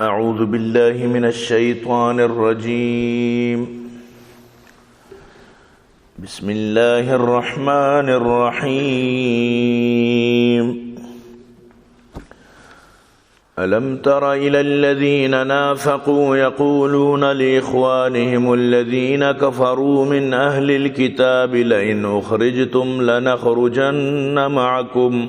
أعوذ بالله من الشيطان الرجيم. بسم الله الرحمن الرحيم. ألم تر إلى الذين نافقوا يقولون لإخوانهم الذين كفروا من أهل الكتاب لئن أخرجتم لنخرجن معكم،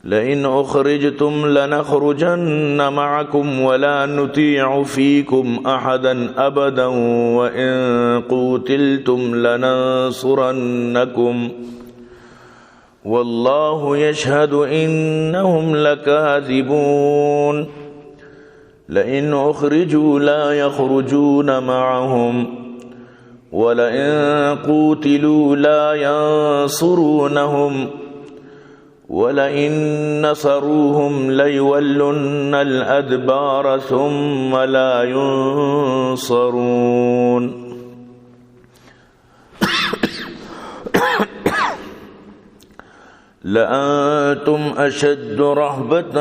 لئن أخرجتم لنخرجن معكم ولا نطيع فيكم أحدا أبدا وإن قوتلتم لننصرنكم والله يشهد إنهم لكاذبون. لئن أخرجوا لا يخرجون معهم ولئن قوتلوا لا ينصرونهم ولئن نصروهم ليولن الأدبار ثم لا ينصرون. لأنتم أشد رهبة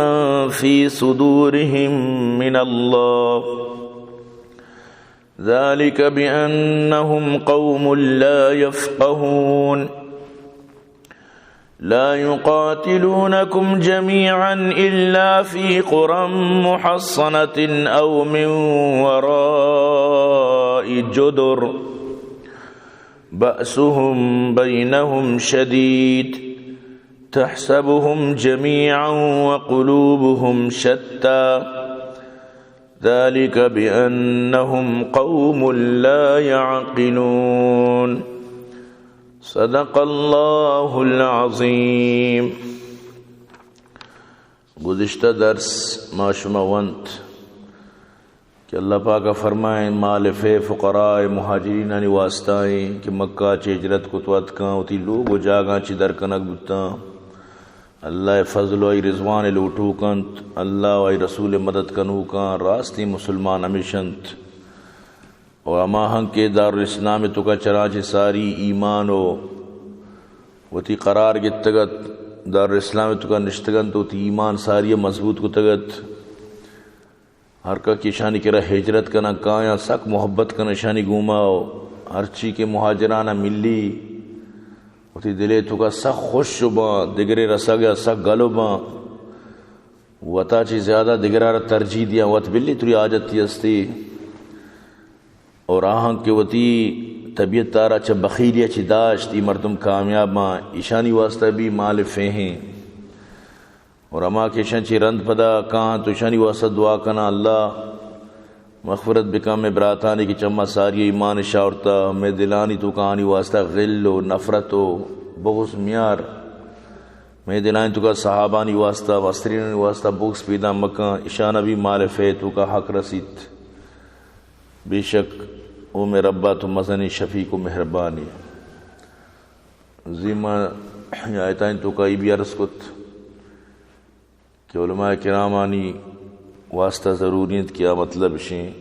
في صدورهم من الله، ذلك بأنهم قوم لا يفقهون. لا يقاتلونكم جميعا إلا في قرى محصنة أو من وراء جدر، بأسهم بينهم شديد، تحسبهم جميعا وقلوبهم شتى، ذلك بأنهم قوم لا يعقلون. صدق الله العظيم. گزشتہ درس ما شما ونت کہ اللہ پاک فرمائیں، مال فے فقراء مہاجرینانی واسطہ ایں کہ مکہ چہ ہجرت کت و اتکاں، وتی لوگ و جاگاں چہ در کنگ بوتاں۔ اللہ ءِ فضل و آئی رضوان ءِ لوٹوک انت، اللہ و آئی رسول ءِ مدد کنوکاں راستیں مسلمان ہمیش انت۔ و ہما ہنکہ دارالاسلام ءِ توکا چرانچہ ساری ایمان و وتی قرار گتگ ات، دارالاسلام ءِ توکا نشتگ انت، وتی ایمان ساری ءَ مضبوط کتگ ات۔ ہر کس کہ اشانی کرا ہجرت کناں کایاں، سک محبت کناں اشانی گوما و ہرچی کہ مہاجراناں ملی، وتی دل ءِ توکا سک خوش باں، دگرے رسگ ءَ سک گل باں، وتا چہ زیادہ دگرا را ترجیح دیاں، وت بلی تری حاجتی ہستی۔ اور آہاں کہ وتی طبیعت ءَ را چہ بخیلی ءَ چہ داشت، ای مردم کامیاب باں، ایشانی واسطہ بھی مال فیہیں۔ اور ہما کہ ایشاں چہ رند پدا کاں تو ایشانی واسطہ دعا کناں، اللہ مغفرت بکن مئے براتانی کہ چما ساری ایمان شاورتا، مئے دلانی توکا آنی واسطہ غل و نفرت و بغض میار۔ مئے دلانی توکا صحابانی واسطہ، مسترینانی واسطہ بغض پیدا مکن، ایشانا بھی مال فے توکا حق رسیت۔ بے شک او مئے ربا تو مزنیں شفیق و مہربانی۔ زی ما آیتانی توکا ای بھی عرض کت کہ علماء کرامانی واسطہ ضروری انت کہ آ مطلب شیں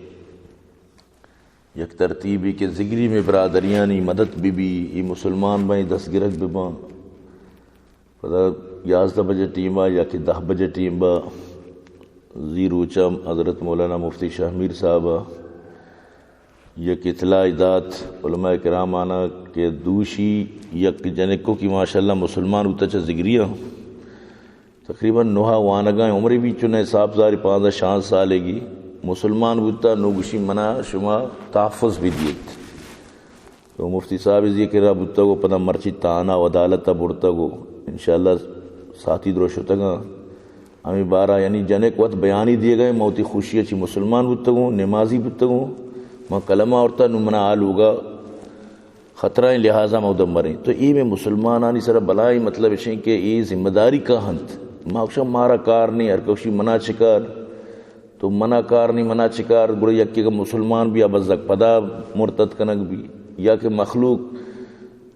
یک ترتیبے کہ زگری مئے برادریانی مدد بہ بی، ای مسلمان بئیں دستگرگ بہ باں۔ پدا یازدہ بجے ٹیم ءَ یا کہ دہ بجے ٹیم ءَ زی روچ ءَ حضرت مولانا مفتی شاہ میر صاحب ءَ یک اطلاع دات علماء کرام آناں کہ دوشی یک جنکو کہ ماشاءاللہ مسلمان بوتا چہ زگریاں، تقریباً نوہ وانگاں عمرے بھی چنے حساب زاری پانزدہ شانزدہ سالگی مسلمان بوتا، نو گوشی منا شما تحفظ بھی دیت۔ تو مفتی صاحب زی کرا بوتگ و پدا مرچی تانا و عدالت ءَ برتگ و انشاءاللہ ساتی درو شتگاں۔ ہمے بارا یعنی جنک وت بیانی دیگا، من وتی خوشی ءَ چہ مسلمان بوتگوں، نمازی بوتگوں، من کلمہ آورتا، نوں منا آ لوگا خطرہ ایں، لہذا ما ادا مریں۔ تو اے مئے مسلمانانی سرا بلائیں مطلب اشیں کہ اے ذمہ داری کا انت۔ ما گوشاں مارا کار نہیں، ہر کسی منا چکار۔ تو منا کار نہیں، منا چکار، گڑا یکے کہ مسلمان بی، آ بزگ پدا مرتد کنگ بی، یا کہ مخلوق،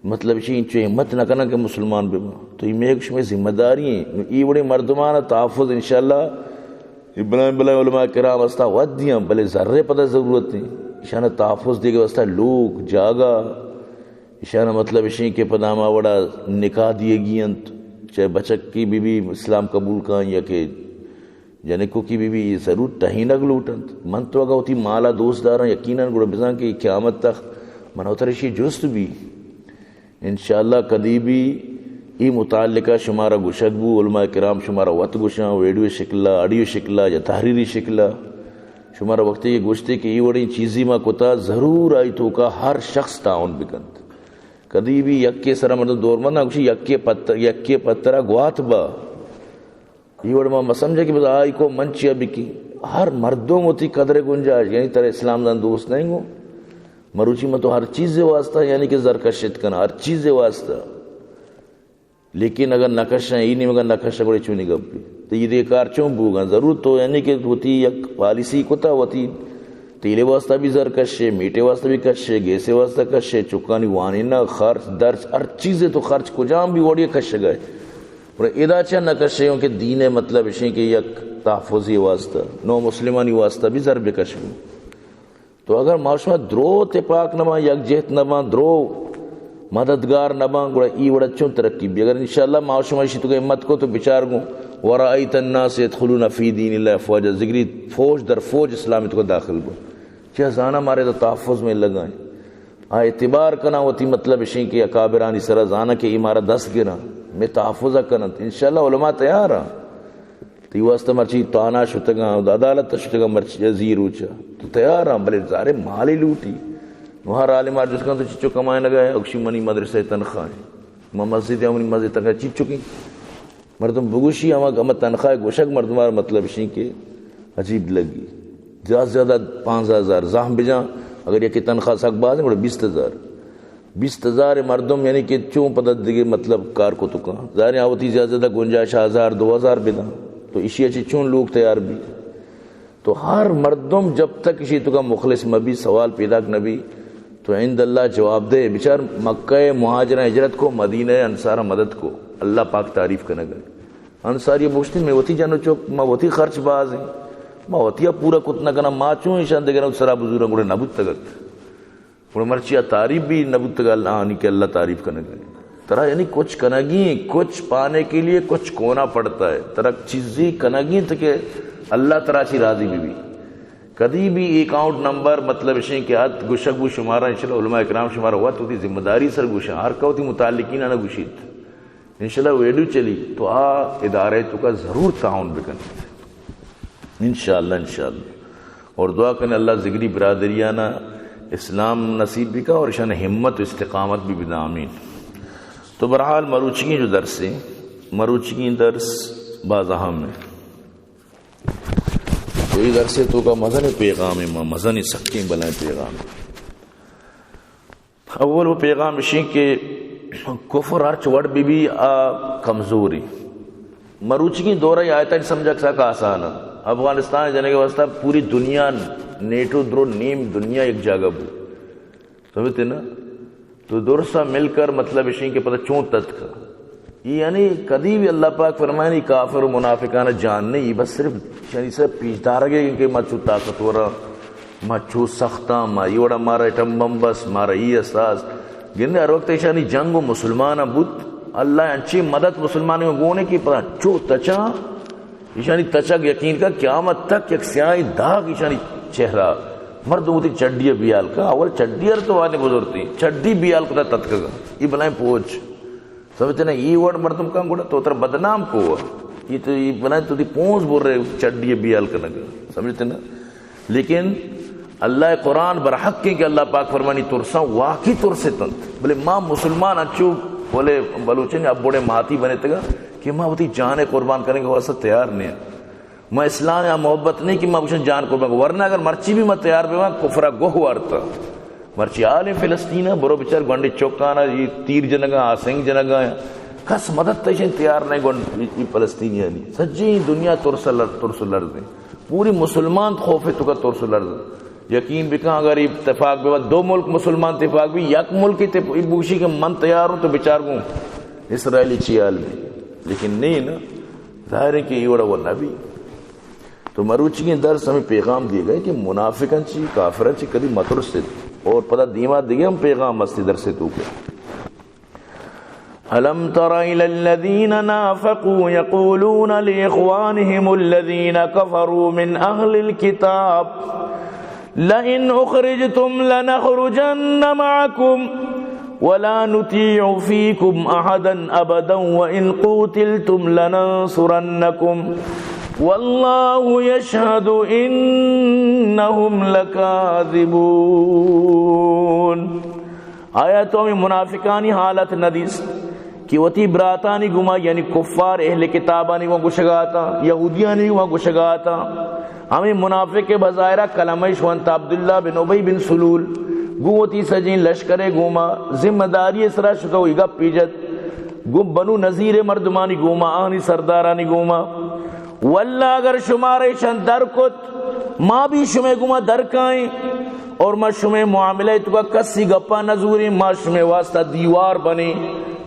مطلب، ایشی انچو ہمت نہ کنن کہ مسلمان بہ بان۔ تو اے مئے شمئے ذمہ داری ایں۔ نوں اے وڑیں مردمان تحفظ انشاءاللہ اے بلائیں بلائیں علماء کرام واسطہ وت دیاں، بلے زرے پدا ضرورت ایں۔ ایشان تحفظ دیگے واسطہ لوگ، جاگہ، ایشان مطلب اشیں کہ پدا ہما وڑا نکاح دیگی انت، چاہے بچکی بی بی اسلام قبول کن یا کہ جنکوکی بی بی ضرور ٹہینگ لوٹنت۔ من تو اگاں وتی مالا دوست داراں، یقیناً گڑا بزاں کہ قیامت تک من وترا اشی جست بی۔ انشاءاللہ کدی بی ای متعلقہ شمارا گوشگ بو، علماء کرام شمارا وت گوشاں، ویڈیو شکلا، آڈیو شکلا یا تحریری شکلا۔ شمارا وقتی کہ گوشتے کہ ای وڑیں چیزی ما کتا، ضرور آئی توکا ہر شخص تعاون بکنت۔ کدی بی یکے سرا مردم دور منا گوشی یکے پتر، یکے پترا گوات با۔ ای وڑ ما مسمجھے کہ بس آئی کو من چیا بکی۔ ہر مردم وتی قدر گنجائش، یعنی ترا اسلام دان دوست نہیں گو۔ مروچی من تو ہر چیز واسطہ یعنی کہ زر کشت کنا، ہر چیز واسطہ۔ لیکن اگر نہ کشاں، ای نیم اگر نہ کشاں، گڑا چونی گپ بی؟ تو یہ دے کار چون بوگا؟ ضرور تو یعنی کہ وتی یک پالیسی کتا، وتی تیلے واسطہ بھی زر کشے، میٹے واسطہ بھی کشے، گیسے واسطہ کشے، چکانی وانینا خرچ، درس، ہر چیزے تو خرچ کجام بھی وڑی کشگا ہے۔ اور ادا چا نہ کشے ہوں کہ دین مطلب اشیں کہ یک تحفظی واسطہ، نو مسلمانی واسطہ بھی زر بکش بو۔ تو اگر ما شما درو تپاک نہ باں، یک جہت نہ باں، درو مددگار نہ باں، گڑا ای وڑا چون ترقی بی؟ اگر انشاءاللہ ما شما اشی تو ہمت کو تو بچار گوں، ورأیت الناس یدخلون فی دین اللہ افواجا، زگری فوج در فوج اسلام تو داخل بو۔ چیا زانا مارے تو تحفظ میں لگائیں۔ آ اعتبار کنا وتی مطلب اشیں کہ اکابرانی سرا زانا کہ ای مارا دست گراں، میں تحفظ کننت۔ انشاءاللہ علماء تیار ہیں۔ تئی واسطہ مرچی تانا شتگاں، عدالت شتگاں، مرچی زی روچا تو تیار ہاں، بلے زارے مالی لوٹی۔ نو ہر عالم آر جس کن تو چچو کمائے نگا ہے، اکشی منی مدرسہ تنخواہ ہے، ما مسجد ہم منی مسجد تنخواہ چچو کی۔ مردم بگوشی ہما، ہما تنخواہ گوشگ مردم آر مطلب شی کہ عجیب لگی۔ زیادہ زیادہ پانزدہ ہزار زحم بجان، اگر یکی تنخواہ سک باز ہے، گڑا بیست ہزار۔ بیست ہزار مردم، یعنی کہ چون پدا دیگه مطلب کار کو تو کن۔ ظاہر ہے آ وتی زیادہ زیادہ گنجائش ہزار، دو ہزار بدن۔ تو اشی اچی چون لوگ تیار بی؟ تو ہر مردم جب تک اشی تو کا مخلص مبی، سوال پیداک نبی، تو عند اللہ جواب دے۔ بچار مکہ مہاجرہ ہجرت کو، مدینہ انصار مدد کو، اللہ پاک تعریف کنگ ہے۔ انصاری بوشتی میں وتی جنو چوک، ما وتی خرچ باز ہیں، ما وتی پورا کت نہ کنا، ما چون ایشان دگران سرا بزورن گڑے نہ بوتگت۔ گڑا مرچی آ تعریف بھی نہ بوتگ، اللہ آنی کہ اللہ تعریف کنگ ہے۔ ترا یعنی کچھ کنگی، کچھ پانے کے لیے کچھ کھونا پڑتا ہے۔ ترا چیزی کنگی تو کہ اللہ ترا چی راضی بھی بھی۔ کدی بھی اکاؤنٹ نمبر مطلب اشیں کہ ات گوشگ بو شمارا، انشاءاللہ علماء کرام شمارا وت وتی ذمہ داری سر گوشاں، ہر کا وتی متعلقین نہ گوشیت۔ انشاءاللہ ویڈیو چلی تو آ ادارہ تو کا ضرور تعاون بکن۔ انشاءاللہ، انشاءاللہ۔ اور دعا کن اللہ زگری برادریانا اسلام نصیب بکا اور اشان ہمت و استقامت بھی بدا۔ آمین۔ تو بہرحال مروچی جو درس ہے، مروچی درس باز اہم ہے۔ تو یہ درس تو کا مزن پیغام ہے، مزن سکیں بلائیں پیغام ہے۔ اول وہ پیغام اشیں کہ کفر ہرچ وڑ بی بی آ کمزوری۔ مروچی دورہ آیتاں سمجھگ سک آسان ہے۔ افغانستان جنگ واسطہ پوری دنیا، نیٹو درو نیم دنیا یک جاگہ بو۔ سمجھتے نا؟ تو درسا مل کر مطلب اشیں کہ پتہ چون تتک۔ یعنی کدی بھی اللہ پاک فرمانی کافر و منافقان جان نہیں، یہ بس صرف یعنی سر پیش دارگے کہ ما چو طاقتور، ما چو سختاں، ما یہ وڑا مارا ایٹم بم بس، مارا یہ احساس۔ گندے ہر وقت ایشانی جنگ و مسلمان بوت، اللہ انچی مدد مسلمان گونے کی پتہ چو تچا، ایشانی تچگ یقین کا قیامت تک یک سیاہیں داغ ایشانی چہرہ۔ مردم وتی چڈی بیال کا، اول چڈی ہر تو وانے بزرتی، چڈی بیال کتا تتکگا۔ یہ بلائیں پوچ۔ سمجھتے نا، یہ وڑ مردم کن گڑا تو تر بدنام کو۔ یہ تو، یہ بلائیں تو دی پونز بر رہے، چڈی بیال کنگا۔ سمجھتے نا؟ لیکن اللہ قرآن برحق ہے کہ اللہ پاک فرمانی ترساں واقعی ترس اتنت۔ بلے ما مسلمان انچو، بلے بلوچن اب بڑے ماتی بنے تگا کہ ما وتی جان قربان کرنے کے واسطے تیار نہیں۔ ما اسلام یا محبت نہیں کہ ما گوشن جان قربان کو، ورنہ اگر مرچی بھی ما تیار بے کفرا گوہ وارتا۔ مرچی آل فلسطین برو بچار گونڈی چوکانا یہ تیر جنگا، آسنگ جنگا، کس مدد تیشن تیار نہیں گونڈ یہ فلسطینیانی۔ سجی دنیا ترس لر-، ترس لرزیں۔ پوری مسلمان خوف تو کا ترس لرز۔ یقین بکن اگر یہ اتفاق بے، دو ملک مسلمان اتفاق بھی، یک ملک اتف-، یہ بوشی کہ من تیار ہوں تو بچار گوں اسرائیلی چی حال بھی۔ لیکن نہیں نا، ظاہر ہے کہ یہ وڑا وہ نبی۔ تو مروچی درس ہمیں پیغام دیے گئے کہ منافقن چی، کافرن چی کدی مترسید۔ اور پدا دیما دیگه ہم پیغام ہستی درس تو کے۔ ألم تر إلى الذين نافقوا يقولون لإخوانهم الذين كفروا من أهل الكتاب لئن أخرجتم لنخرجن معكم ولا نطيع فيكم أحدا أبدا وإن قوتلتم لننصرنكم والله يشهد إنهم لكاذبون. آیا تو ہمے منافقانی حالت نہ دیست کہ وتی براتانی گوما، یعنی کفار اہل کتابانی گوما گوشگا اتاں، یہودیانی گوما گوشگا اتاں؟ ہمے منافق کہ بظاہرا کلمہ اش ونت عبداللہ بن ابی بن سلول، گوں وتی سجیں لشکرے گوما ذمہ داری سرا شتو ای گپی جت، گوں بنو نذیر مردمانی گوما، آہانی سردارانی گوما، واللہ اگر شمارا ایشان در کت، ما بھی شمے گوما در کائیں اور ما شمے معاملہ توکا کسی گپا نہ زوریں، ما شمے واسطہ دیوار بنیں،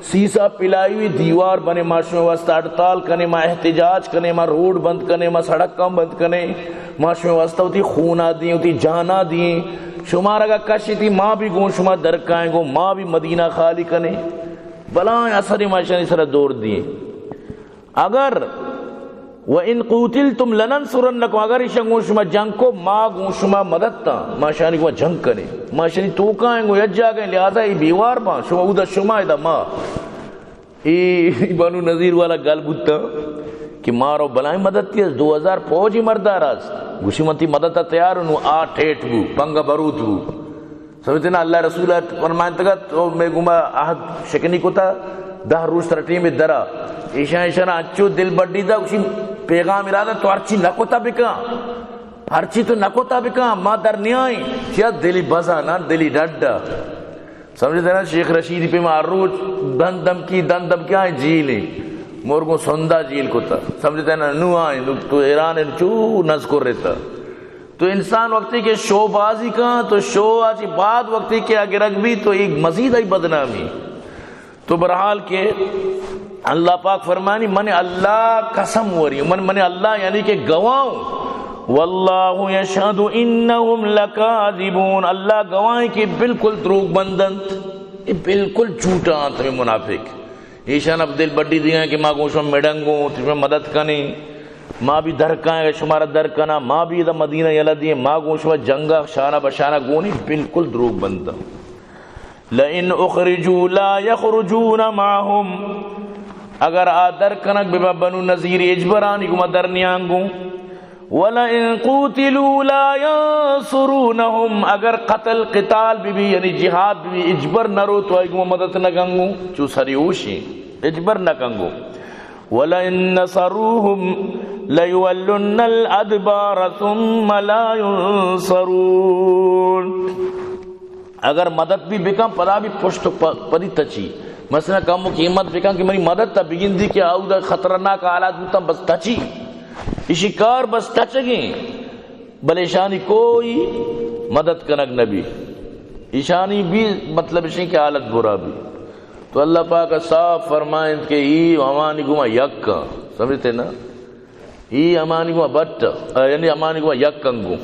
سیسہ پلائی ہوئی دیوار بنیں، ما شمے واسطہ ہڑتال کنیں، ما احتجاج کنیں، ما روڈ بند کنیں، ما سڑکاں بند کنیں، ما شمے واسطہ وتی خونا دیں، وتی جانا دیں، شمارا اگا کشتی ما بھی گوں شما در کائیں، گوں ما بھی مدینہ خالی کنیں، بلائیں اثر ما شانی سرا دور دیں۔ اگر و ان قوتلتم لننصرنکم، اگر ایشاں گوں شما جنگ کو، ما گوں شما مدد تاں، ما شانی گوں جنگ کنیں، ما شانی توکائیں گوں یک جاگہ، لہذا ای بیوار باں، شما اودا شما ادا ما۔ ای بنو نذیر والا گل بوتا کہ مارو بلائیں مدد تی از دو ہزار فوجی مردار است، گوشی من تی مدد تا تیار ہوں، آ ٹیٹ بو، پنگا بروت بو۔ سمجھتے نا، اللہ رسول ء فرمائنتگ ات، تو مئے گوما عہد شکنی کتا، دہ روچ ترا ٹیم درا۔ ایشاں، ایشاں انچو دل بڈی دا، گوشی پیغام ارادہ تو ہرچی نہ کتا بکن، ہرچی تو نہ کتا بکن، ما در نیائیں۔ چیا دلی بزا نا، دلی ڈڈا۔ سمجھتے نا، شیخ رشید پہ ما ہر روچ دن دمکی، دن دمکی آئیں جیلیں۔ مرگوں سندا جیل کتا۔ سمجھتے نا، نو آئیں، نو تو ایران چو نز کر رہتا۔ تو انسان وقتی کہ شو بازی کن، تو شو آ چی بعد وقتی کہ آ گرگ بی، تو ایک مزید آئی بدنامی۔ تو بہرحال کہ اللہ پاک فرمانی، من اللہ قسم وری، من، من اللہ یعنی کہ گواہ ہوں۔ واللہ یشہد انہم لکاذبون، اللہ گواہ ہیں کہ بالکل دروگ بندنت، یہ بالکل جھوٹا انت ہمے منافق۔ ایشان اب دل بڈی دیاں کہ ما گوں شما مڑنگوں، تو شما مدد کنیں، ما بھی در کائیں، شمارا در کنا، ما بھی ادا مدینہ یلہ دیں، ما گوں شما جنگا شانہ بشانہ گونی، بالکل دروگ بنداں۔ لئن اخرجوا لا یخرجون معهم، اگر آ در کنگ بہ بنو نذیر اجبرانی گوما در نیانگوں۔ ولئن قوتلوا لا ينصرونهم، اگر قتل قتال بہ بی، یعنی جہاد بہ بی، اجبر نہ رو تو آئی گوما مدد نہ کنگوں، چو سری ہوشیں، اجبر نہ کنگوں۔ ولئن نصروهم ليولن الأدبار ثم لا ينصرون۔ اگر مدد بھی بکن، پدا بھی پشت پ-، پدی تچی۔ مثلا کم و قیمت بکن کہ منی مدد تا بگندی کہ آودا خطرناک حالات بوتن، بس تچی۔ اشی کار بس تچگیں، بلے اشانی کوئی مدد کنگ نبی۔ اشانی بھی مطلب اشیں کہ حالت برا بھی۔ تو اللہ پاک صاف فرمائنت کہ ای ہمانی گوما یک، سمجھتے نا؟ ای ہمانی گوما بٹ، یعنی ہمانی گوما یک انگو۔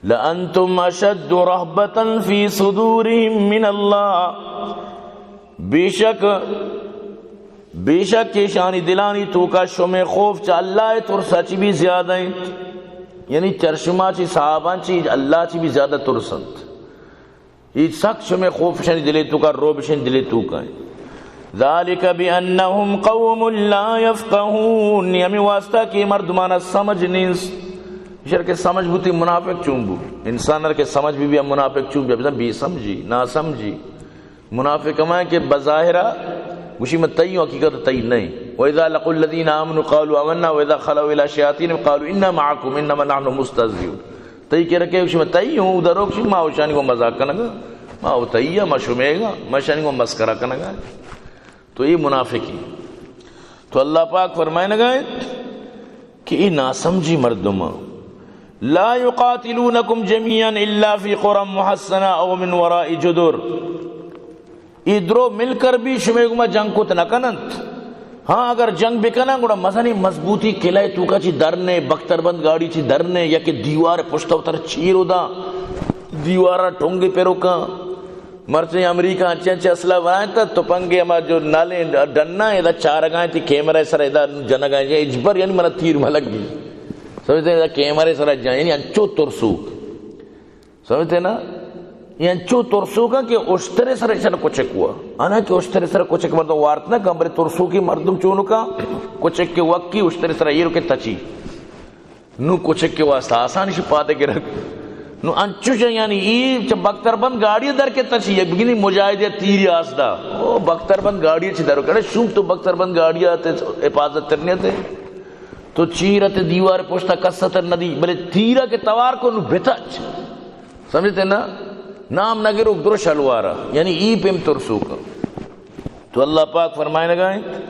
لأنتم أشد رهبة في صدورهم من الله۔ بے شک، بے شک ایشانی دلانی توکا شمے خوف چہ اللہ ترسا چی بھی زیادہ انت۔ یعنی چرشما چی صحابان چی اللہ چی بھی زیادہ ترسنت۔ ای سک شمے خوف شنی دلے توکا، روب شنی دلے توکا انت۔ ذلك بأنهم قوم لا يفقهون، ہمے واسطہ کہ مردمانا سمجھ نیست۔ شر کہ سمجھ بوتی منافق چون بو؟ انسان اگر کہ سمجھ بھی بیا منافق چون بیا؟ بزن بے سمجھی، ناسمجھی۔ منافق ہمائیں کہ بظاہرا گوشی من تئی ہوں، حقیقت تئی نہیں۔ وإذا لقوا الذين آمنوا قالوا آمنا وإذا خلوا إلى شياطينهم قالوا إنا معكم إنما نحن مستهزئون۔ تئی کرا کہ گوشی من تئی ہوں، ادھر روک شی ما اوشانی کو مذاق کنگا، ما او تئی ما شمیگا، ما شانی کو مسخرہ کنگا۔ تو یہ منافقی۔ تو اللہ پاک فرمائنگا ہے کہ یہ ناسمجھی مردم، لا يقاتلونكم جميعا إلا في قرى محصنة أو من وراء جدر۔ اے درو مل کر بھی شمے گما جنگ کت نہ کننت۔ ہاں، اگر جنگ بکنن گڑا مزنی مضبوطی قلعہ توکا چی درنے، بختر بند گاڑی چی درنے، یا کہ دیوار پشت و تر چیر و دا، دیوارا ٹونگے پیروکاں۔ مرچی امریکہ انچیں انچیں اسلحہ بنائیں تا تپنگے ہما جو نالیں ڈنا ادا چارگائیں تی کیمرہ سر ادا جنگائیں جے اجبر یعنی منا تیر ملگی۔ سمجھتے ہیں؟ ادا کیمرہ سر جائیں یعنی انچو ترسوک۔ سمجھتے نا؟ یہ انچو ترسوکا کہ اشترے سر ایشان کچک ہوا۔ انا کہ اشترے سر کچک مردم وارت نہ کم، بلے ترسوکی مردم چونکا کچک کے وکی اشترے سر ایرو کے تچی۔ نو کچک کے واسطہ آسان شی پادے گرگ۔ نو انچو شے یعنی ای چہ بختر بند گاڑی در کے تچی، یک بگینی مجاہد یا تیری آسدا۔ او بختر بند گاڑی چہ در کڑے شوم تو بختر بند گاڑی آتے حفاظت ترنے تے۔ تو چیر تے دیوار پشتا کس تر ندی، بلے تیرا کے توار کو نو بتچ۔ سمجھتے نا؟ نام نہ گرو درو شلوارا، یعنی ای پیم ترسوک۔ تو اللہ پاک فرمائنگا انت،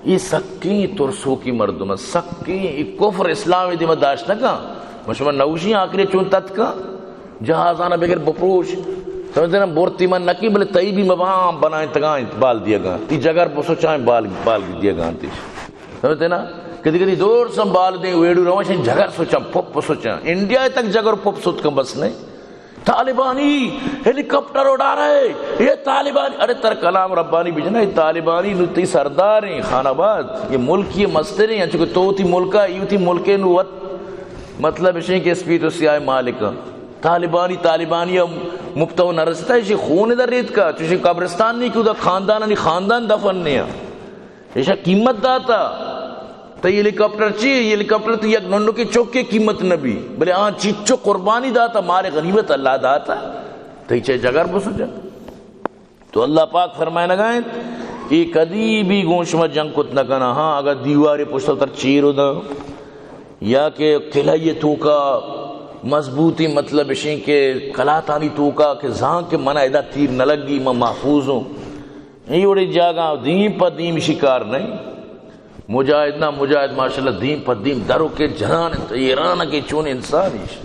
ای سکیں ترسوکی مردم، سکیں ای کفر اسلام دیما داشت نہ کن۔ من شما نوشی آخری چون تتکا جہازانا بگر بپروش۔ سمجھتے نا؟ بورتی من نکی بلے تئی بھی مبام بنائیں تگائیں بال دیگا۔ ای جگر بسوچائیں بال، بال دیگا انتش۔ سمجھتے نا؟ کدی کدی دور سنبھال دیں، ویڑو روان شیں جگر سوچاں، پپ سوچاں۔ انڈیا تک جگر پپ سوت کن بس نہیں۔ طالبانی ہیلی کاپٹر اڑا رہے، یہ طالبانی، ارے تر کلام ربانی بجنا، یہ طالبانی نو تی سردار ہیں، خان آباد، یہ ملک یہ مستر ہیں، چونکہ تو تی ملکا، یو تی ملک نو وت، مطلب اشیں کہ اسپیت و سیاہ مالک۔ طالبانی، طالبانی ہم مپتو نرستا، اشی خون در ریت کا، چوشی قبرستان نہیں کہ ادا خاندان، خاندان دفن نہیں۔ ایشا قیمت داتا۔ تئی ہیلی کاپٹر چی؟ ہیلی کاپٹر تو یک ننکے چوکے قیمت نہ بی، بلے آ چیچو قربانی داتا، مال غنیمت اللہ داتا۔ تئی چے جگر بسوچا۔ تو اللہ پاک فرمائنگا انت، ای کدی بھی گوں شما جنگ کت نہ کنا۔ ہاں، اگر دیوارے پشت تر چیر دا یا کہ قلعہ توکا مضبوطی، مطلب اشیں کہ قلاتانی توکا کہ زان کہ منا ادا تیر نہ لگی، من محفوظ ہوں۔ اے وڑیں جاگہ دیم پہ دیم شکار نہیں۔ مجاہد نہ مجاہد ماشاءاللہ دیم پہ دیم درو کے جنان انت، ایران کے چون انسان ایش۔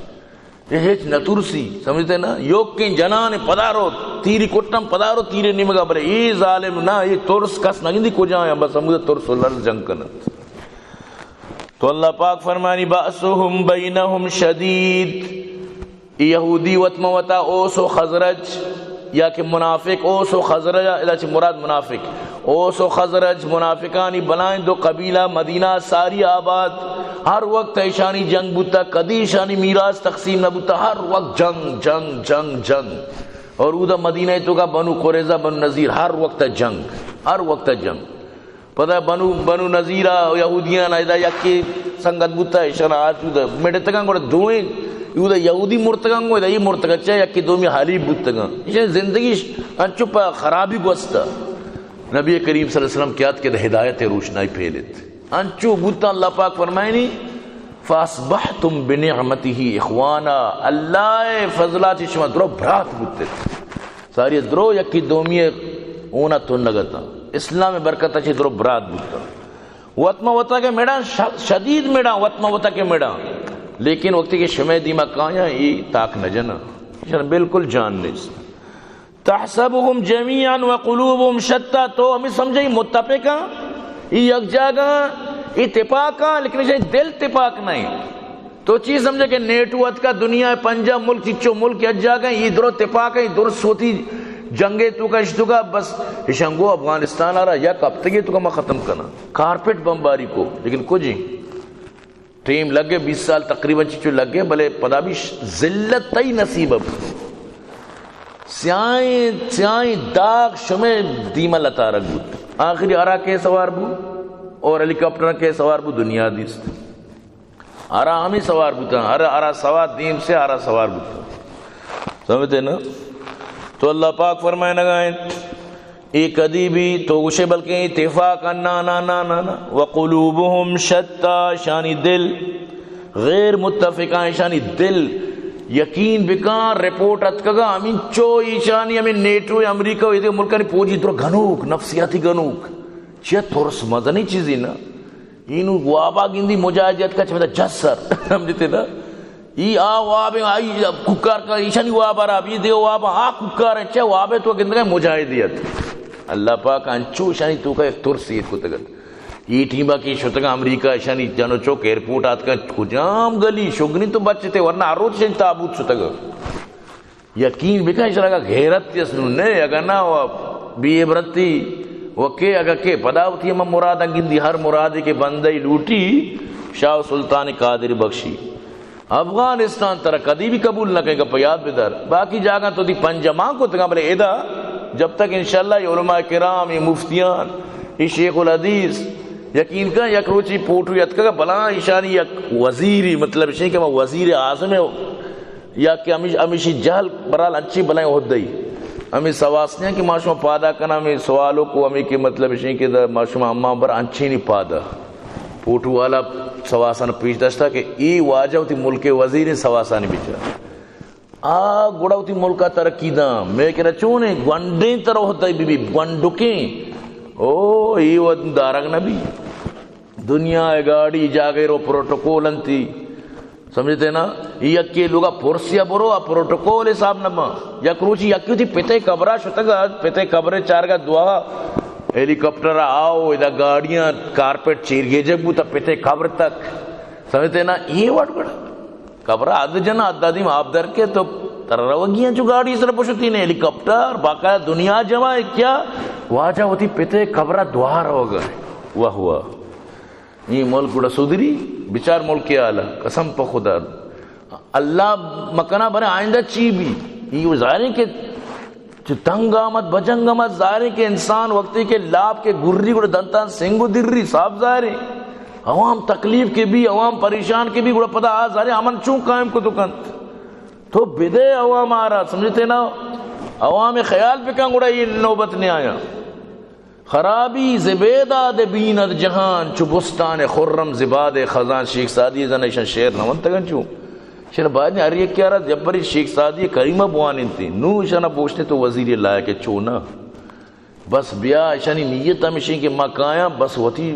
یہ ہچ نہ ترسی، سمجھتے نا؟ یوکیں جنان پدارو، تیری کٹم پدارو، تیرے نیمگا بلے۔ اے ظالم نہ، اے ترس کس نہ گندی کجا ہیں، بس ہمود ترس و لرز جنگ کنت۔ تو اللہ پاک فرمانی، بأسهم بینهم شدید۔ اے یہودی وت ماں وتا اوس و خزرج، یا کہ منافق، اوس و خزرج، ادا چہ مراد منافق۔ اوس و خزرج منافقانی بلائیں دو قبیلہ، مدینہ ساری آباد، ہر وقت ایشانی جنگ بوتا، کدی ایشانی میراث تقسیم نہ بوتا، ہر وقت جنگ، جنگ، جنگ، جنگ۔ اور اودا مدینہ توکا بنو قریظہ، بنو نضیر، ہر وقت جنگ، ہر وقت جنگ۔ پدا بنو، بنو نضیرا یہودیاں ادا یکے سنگت بوتا، ایشاں آ چودا مڑتگاں، گڑا دوئیں اودا یہودی مرتگاں، گڑا اے مرتگاں، چا یکے دومی حالی بوتگاں۔ ایشاں زندگیش انچو پہ خرابی گوستا۔ نبی کریم صلی اللہ علیہ وسلم کیات کہ ہدایت روشنائی پھیلت۔ انچو بوتا، اللہ پاک فرمائنی، فاصبحتم بنعمته اخوانا، اللہ فضلا چہ شما درو برات بوتت۔ ساری درو یکی دومی اونا تنگتا۔ اسلام برکت چہ درو برات بوتا۔ وت ما وتا کے میڑاں ش-، شدید میڑاں، وت ما وتا کے میڑاں۔ لیکن وقتی کہ شمے دیما کایاں، ای تاک نہ جنا۔ ایشان بالکل جان نیست۔ تحسبهم جميعا وقلوبهم شتى، تو ہمیں سمجھے متفقاں، ای یک جاگہ، ای تپاکاں، لیکن ایشی دل تپاک نہیں۔ تو چی سمجھے کہ نیٹو اتکا، دنیا پنجاہ ملک، چچو ملک یک جاگہ، ای درو تپاک، ای درو سوتی جنگے توکا، اشتوکا، بس ایشاں گو افغانستان آرا یک ہفتگے توکا ما ختم کنا۔ کارپٹ بمباری کو، لیکن کجی ٹیم لگے، بیس سال تقریباً چچو لگے، بلے پدا بھی ش-، ذلت تئی نصیب اب۔ سیاہیں، سیاہیں داغ شمے دیما لتارگ بوت۔ آخری ارا کے سوار بو اور ہیلی کاپٹر کے سوار بو، دنیا دیست۔ ارا ہمیں سوار بوتا، ارا، ارا سوار دیم سے ارا سوار بوتا۔ سمجھتے نا؟ تو اللہ پاک فرمائے نگا انت۔ اے کدی بھی تو گوشے بلکیں اتفاق، نا، نا، نا، نا، نا۔ وقلوبهم شتى، شانی دل غیر متفقاں، شانی دل یقین بکاں، رپورٹ اتکگا، ہمینچو ایشانی ہمیں نیٹو، امریکہ و ایدے ملکانی پوجی درو گنوک، نفسیاتی گنوک۔ چیا ترس مزنی چیزی نا۔ اینو وابا گندی مجاہد اتکا چہ پدا جس سر۔ سمجھتے نا؟ ای آ واب، آئی کوکار کا، ایشانی واب را بھی دیو واب، آ کوکار چہ واب تو گندگا مجاہدیت۔ اللہ پاک انچو ایشانی توکا یک ترس ایر کتگت۔ ای ٹیما کہ شتگا امریکہ، ایشانی جنو چوک ایئرپورٹ آتکا، کجام گلی شگنی تو بچتے، ورنہ ہر روچ ایشانی تابوت شتگا۔ یقین بکن، ایشرا اگاں غیرت یس نوں نہ، اگاں نہ و بے عبرتی و کہ اگاں کہ پدا وتی ہما مراداں گندی، ہر مرادے کہ بندہ لوٹی، شاہ و سلطان قادر بخشی۔ افغانستان ترا کدی بھی قبول نہ کئے، گپ یاد بدار۔ باقی جاگہ تو دی پنجمان کو تگا، بلے ادا جب تک انشاءاللہ یہ علماء کرام، یہ مفتیان، یہ شیخ الحدیث، یقین کن یک روچی پوٹو یتکگا بلاں ایشانی یک وزیری، مطلب شی کہ ما وزیر اعظم ہے، یا کہ ہمیش-، ہمیشی جہل برال انچی بلائیں عہدہ ای۔ ہمیں سواس نہیں کہ ما شما پادا کنا، ہمیں سوالوں کو ہمیں کہ مطلب شی کہ دا ما شما اما بر انچی نہیں پادا۔ پوٹو والا سواسان پیش داشتا کہ ای واجہ وتی ملک وزیر سواسانی بچار۔ آ گڑا وتی ملکا ترقی داں۔ میں کرا چونیں گونڈیں تر عہدہ بی بی، گونڈکیں۔ او، ای ود دارگ نبی۔ دنیا ء گاڑی جاگہ رو پروٹوکول انتی۔ سمجھتے نا؟ یکے لوگا پرسیا برو، آ پروٹوکول حساب نہ باں۔ یک روچی یکی وتی پتے قبرا شتگا، پتے قبرے چارگا دعا، ہیلی کاپٹر آؤ، ادا گاڑیاں کارپیٹ چیرگیجگ بوتا پتے قبر تک۔ سمجھتے نا؟ یہ وڑ گڑا قبر اد جنا اد دیم آپ در کے تو تر روگی ہیں چو گاڑی سر پشتی نے ہیلی کاپٹر، باقاعدہ دنیا جمع ہے کیا؟ واجہ وتی پتے قبر دعا روگا ہے۔ واہ واہ۔ یہ ملک گڑا سدری، بچار ملک حالا، قسم پہ خدا۔ اللہ مکنا برے آئندہ چی بھی؟ یہ ظاہر ہے کہ چو تنگ آمد، بجنگ آمد، ظاہر ہے کہ انسان وقتی کہ لاپ کے گری گڑا دنتان سنگ و دری، صاف ظاہر ہے۔ عوام تکلیف کے بھی، عوام پریشان کے بھی، گڑا پدا آ ظاہر ہے امن چون قائم کو تو کنت؟ تو بدے عوام آرا، سمجھتے نا؟ عوام خیال بکن، گڑا یہ نوبت نہیں آیا۔ خرابی زبیداد بیند جہان، چو بستان خرم زباد خزان۔ شیخ سعدی زن ایشان شعر نہ ونتگن چو۔ شر باید ہر یک یارا جبری شیخ سعدی کریمہ بوان انتی۔ نو ایشانا بوشتے تو وزیر لائق چو نہ۔ بس بیا ایشانی نیت ہمیشی کہ ما کایاں بس وتی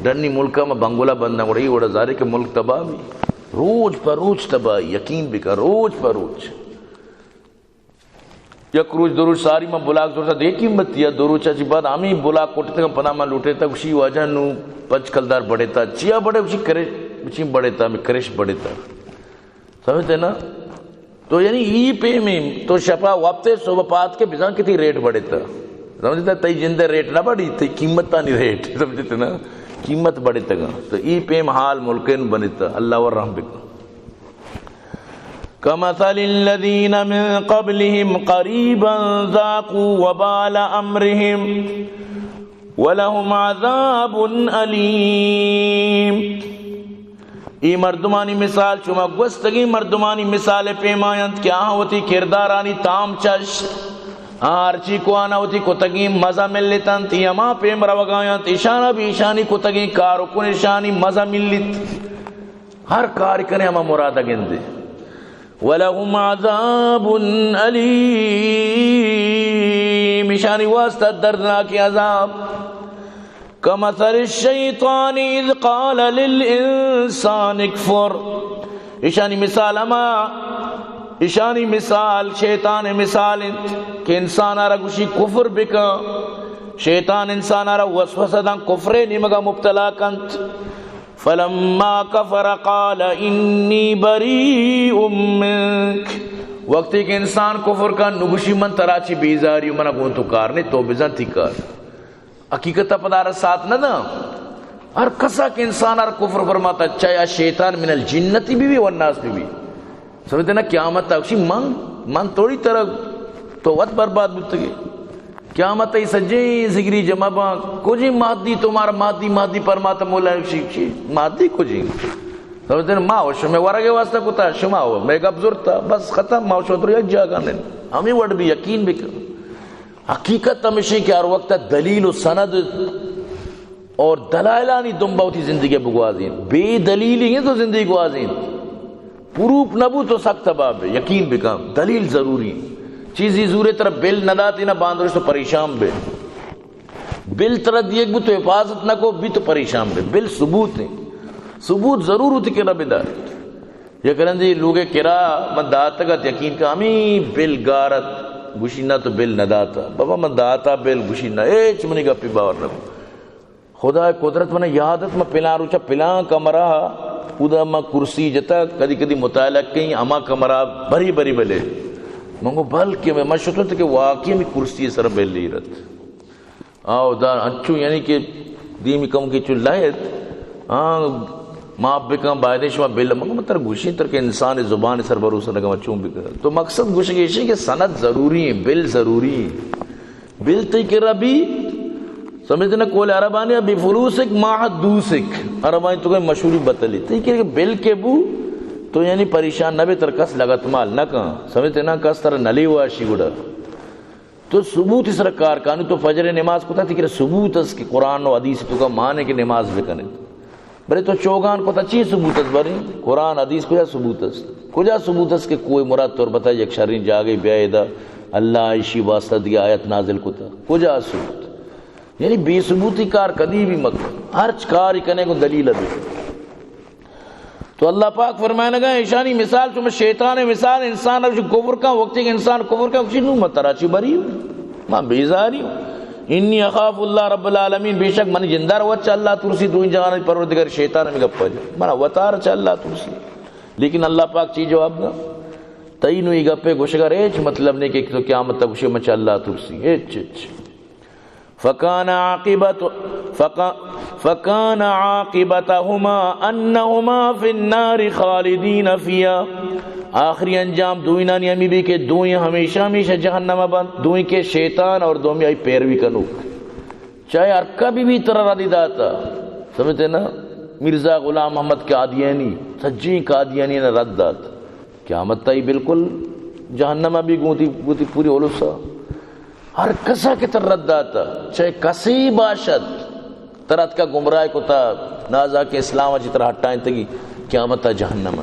ڈنی ملکا ما بنگلہ بنداں، گڑا یہ وڑا ظاہر کہ ملک تباہ بھی۔ روچ پر روچ تباہی، یقین بکن، روچ پر روچ۔ یک روچ دو روچ ساری من بلاک زرتا دے قیمتی ہے، دو روچ اچی بعد ہمیں بلاک کٹتے ہیں، پدا من لوٹے تا، گوشی واجہ نو پنچ کلدار بڑھے تا، چیا بڑھے؟ گوشی کرش، گوشی بڑھے تا، ہمیں کرش بڑھے تا۔ سمجھتے نا؟ تو یعنی ای پیمیں تو شپا وپتے صبح پات کے بزان کتی ریٹ بڑھے تا۔ سمجھتے؟ تئی جندے ریٹ نہ بڑھی، تئی قیمت تانی ریٹ۔ سمجھتے نا؟ قیمت بڑھے تگا۔ تو ای پیم حال ملکن بنتا۔ اللہ و رحم بکن۔ كمثل الذين من قبلهم قريبا ذاقوا وبال أمرهم ولهم عذاب أليم۔ ای مردمانی مثال چما گوستگیں مردمانی مثال پیماینت کہ آہاں وتی کردارانی تام چشت، آہاں ہرچی کو آنا وتی کتگیں مزہ ملتنت، ای ہما پیم روگاینت، ایشانا بھی ایشانی کتگیں کار و کنشانی مزہ ملت۔ ہر کار کنے ہما مراد گندے۔ ولهم عذاب أليم، ایشانی واسطہ دردناک عذاب۔ كمثل الشيطان إذ قال للإنسان اكفر، ایشانی مثال ہما، ایشانی مثال شیطان مثال انت کہ انسان را گوشی کفر بکن، شیطان انسان را وسوسہ دن کفر نیمگا مبتلا کنت۔ فلما كفر قال إني بريء منك۔ وقتی کہ انسان کفر کا، نگوشی من ترا چی بیزاری، من گون تو کار نہیں، تو بزن تی کار۔ حقیقت پدا را ساتھ نہ دا۔ ہر کسا کہ انسان ہر کفر فرماتا، چاہے آ شیطان من الجنتی بھی بھی والناس بھی بھی۔ سمجھتے نا؟ قیامت تک من، من توڑی طرح تو وت برباد بوتگے۔ قیامت ای سجیں ذگری جمع باں، کجیں مادی تمہارا مادی، مادی پرماتا مولا شیخ شی، مادی کجیں؟ سمجھتے نا؟ ما و شما ورگے واسطہ کتا، شما و میں گپ زرتا، بس ختم، ما و شما تو یک جاگہ نہیں۔ ہمیں وڑ بھی یقین بکن۔ حقیقت ہمیشیں کہ ہر وقت دلیل و سند اور دلائلانی دنبا وتی زندگی بگوازین۔ بے دلیلی ہیں تو زندگی گوازین۔ پروف نہ بو تو سک تباہ بے، یقین بکن، دلیل ضروری ہیں۔ چیزی زورے ترا بل نہ داتی نہ باندرش تو پریشان بے۔ بل ترا دیگ بو تو حفاظت نہ کو بھی تو پریشان بے۔ بل ثبوت ہیں۔ ثبوت ضرور ہوتی کہ نہ بدار۔ یک رندی لوگے کرا من داتگ ات، یقین کہ ہمیں بل گار ات، گوشی نہ تو بل نہ داتا۔ بابا من داتا بل، گوشی نہ، ایچ منی گپی باور نہ۔ خدا قدرت من یاد ات، من پلان روچا پلان کمرہ، اودا من کرسی جتا، کدی کدی مطالعہ کہیں، ہما کمرہ بری بری بلے۔ من گو بلکہ میں، من شتو کہ واقعی ہمیں کرسی سر بل ایرت۔ آو دا انچو یعنی کہ دیمی کم کے چو لہت، آ، معاف بکن، بایدیں شما بل، من گو من تر گوشیں تر کہ انسان زبان سر بھروسہ نہ کن، چون بکن۔ تو مقصد گوشگ ایشی کہ سند ضروری ہیں، بل ضروری ہیں۔ بل تئی کرا بی، سمجھتے نا، قول عربانی بفلوسک ما حدوثک، عربانی تو کوئی مشہوری بتلی۔ تئی کرا بل کے بو، تو یعنی پریشان نہ بے، تر کس لگت مال نہ کن، سمجھتے نا، کس تر نلی واشی گڑا۔ تو ثبوت سر کار کن، تو فجر نماز کتا، تئی کرا ثبوت اس کہ قرآن و حدیث تو کا مانے کہ نماز بکنے۔ بلے تو چوگان کتا، چی ثبوت است؟ بری قرآن حدیث کجا ثبوت است؟ کجا ثبوت است کہ کوہ مراد تربتا یک شرین جاگے بیائے دا، اللہ ایشی واسطہ دیگہ آیت نازل کتا؟ کجا ثبوت؟ یعنی بے ثبوتی کار کدی بھی مکن، ہرچ کاری کنے کو دلیل بے۔ تو اللہ پاک فرمائنگا، ایشانی مثال چون شیطان مثال، انسان رو کفر کا، وقتی کہ انسان کفر کا، اسی نو مترا چی بری ہوں، ما بیزاری ہوں۔ انی اخاف اللہ رب العالمین، بے شک من جندار وچ اللہ ترسی، دوئیں جہان پروردگار شیطان ہمیں گپا جا، من وتار چ اللہ ترسی۔ لیکن اللہ پاک چی جواب دا؟ تئی نو یہ گپے گوشگا ریچ مطلب نہیں کہ تو قیامت تک گوشے من چ اللہ ترسی، ہچ ہچ۔ فکان عاقبت، فکا-، فکان عاقبتهما انهما فی النار خالدین فیها۔ آخری انجام دوئینانی ہمی بی کہ دوئیں ہمیشہ ہمیشہ جہنم بند، دوئیں کے شیطان اور دومی آئی پیروی کنوک۔ چاہے ہرکا بی بی ترا ردی داتا، سمجھتے نا؟ مرزا غلام محمد قادیانی، سجین قادیانی نے رد دات۔ قیامت تئی بالکل جہنم بی گوتی، گوتی پوری اولسا۔ ہر کسا کہ تر رد داتا، چاہے کسی باشد، تر اتکا گمراہ کتا، نازا کہ اسلام چی تر ہٹائیں تگی، قیامت تا جہنم۔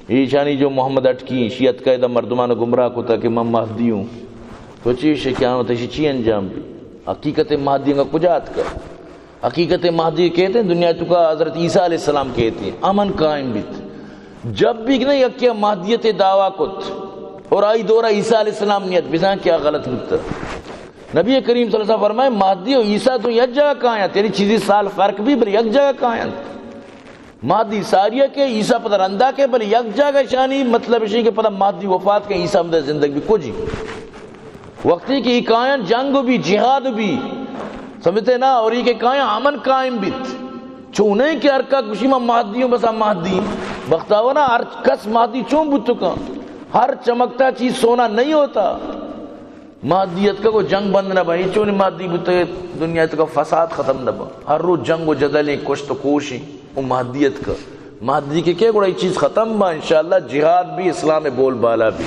ایشانی جو محمد اٹکی، شی اتکا ادا مردمان گمراہ کتا کہ من مہدی ہوں۔ تو چی شے قیامت شی چی انجام بی؟ حقیقت مہدی انگا کجا اتکا؟ حقیقت مہدی کہتے ہیں، دنیا تو کا حضرت عیسیٰ علیہ السلام کہتے ہیں، امن قائم بیت۔ جب بھی نہ یکیا مہدیت دعویٰ کت اور آئی دورہ عیسیٰ علیہ السلام نیت، بزاں کیا غلط بوتا۔ نبی کریم صلی اللہ علیہ وسلم فرمائے، مہدی و عیسیٰ تو یک جگہ کایاں، تیری چیزی سال فرق بھی بل یک جگہ کایاں۔ مہدی ساریا کے، عیسیٰ پدا رندا کے، بل یک جگہ شانی، مطلب شی کہ پدا مہدی وفات کے، عیسیٰ مدد زندگ بھی کجی۔ وقتی کہ ای کایاں جنگ بھی، جہاد بھی، سمجھتے نا، اور ای کہ کایاں امن قائم بیت۔ چو نہیں کہ ہر کا گوشی ما مہدی ہوں، بس ہم مہدی۔ بختاورا ہر کس مہدی چون بوتو کن؟ ہر چمکتا چیز سونا نہیں ہوتا۔ مہدی اتکا کو جنگ بند نہ بھائی، چونی مہدی بوتے دنیا اتکا فساد ختم نہ با۔ ہر روز جنگ و جدلیں، کشت و کوشیں، و مہدی اتکا۔ مہدی کے کے گڑا یہ چیز ختم با، انشاءاللہ جہاد بھی، اسلام بول بالا بھی۔